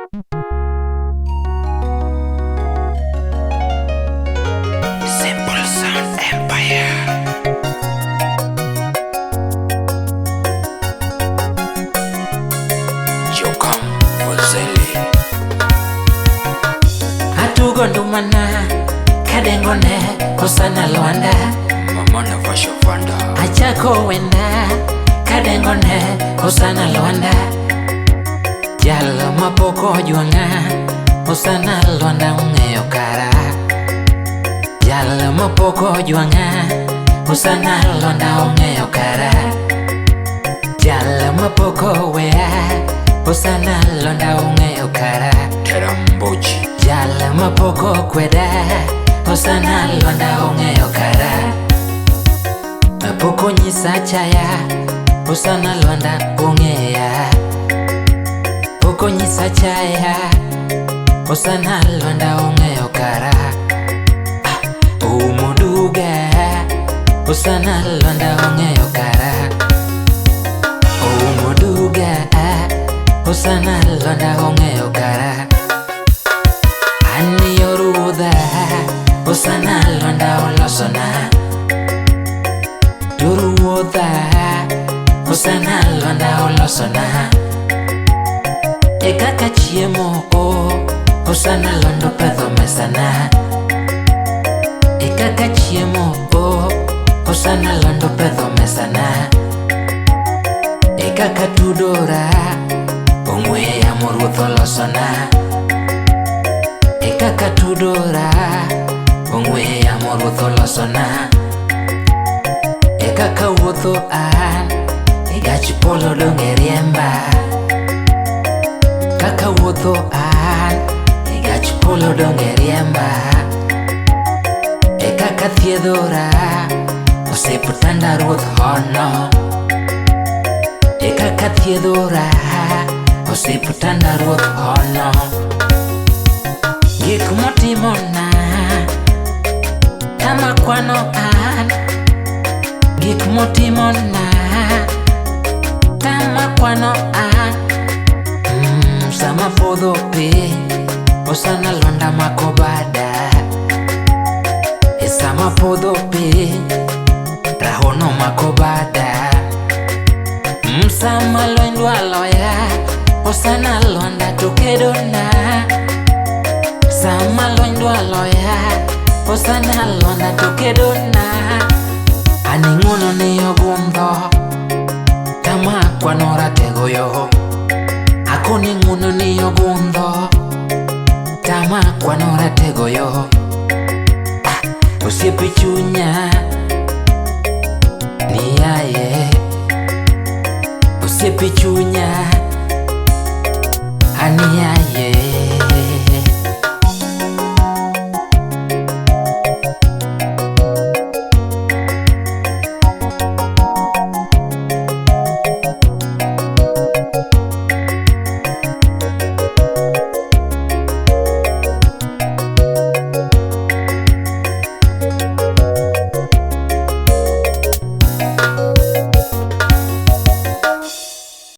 Simple Sound Empire. Jokam Fozeli. Atugo ndumana kadengone Hosana Lwanda. Mama na Vasha Vanda. Achako wenda kadengone Hosana Lwanda. Jal mapok ojwang'a Hosana Lwanda ong'eyo kara. Jal mapok ojwang'a Hosana Lwanda ong'eyo kara. Jal mapok oweya Hosana Lwanda ong'eyo kara. Teramboji. Jal mapok okweda Hosana Lwanda ong'eyo kara. Pok onyisa chaya Hosana Lwanda ong'eya. Pok onyisa chaya Hosana Lwanda ong'eyo kara. Ah, Oumo duga Hosana Lwanda ong'eyo kara. Oumo duga Hosana Lwanda ong'eyo kara. An yo ruodha Hosana Lwanda olosona. Yo ruodha Hosana Lwanda olosona. E kaka chiemo o Hosana Lwanda opedho mesana. E kaka chiemo o Hosana Lwanda opedho mesana. E kaka tudora ong'we yamo ruoth olosona. E kaka tudora ong'we yamo ruoth olosona. E kaka wuotho an e gach polo donge riemba. Kaka wuotho an e gach polo donge riemba. E kaka thiedhora osiptanda ruoth hono. E kaka thiedhora osiptanda ruoth hono. Gik motimona kama kwano an. Gik motimona kama kwano an. Sama podho piny Hosana Lwanda mako bada. E sama podho piny Rahono mako bada. Sama lweny dwa loya Hosana Lwanda to kedona. Sama lweny dwa loya Hosana Lwanda to kedona. An ing'wono ni ogundho kama kwano ratego yo. Akoni ng'wono ni ogundho kama kwano ratego yo. Ah, osiepe chunya niaye. Osiepe chunya aniaye.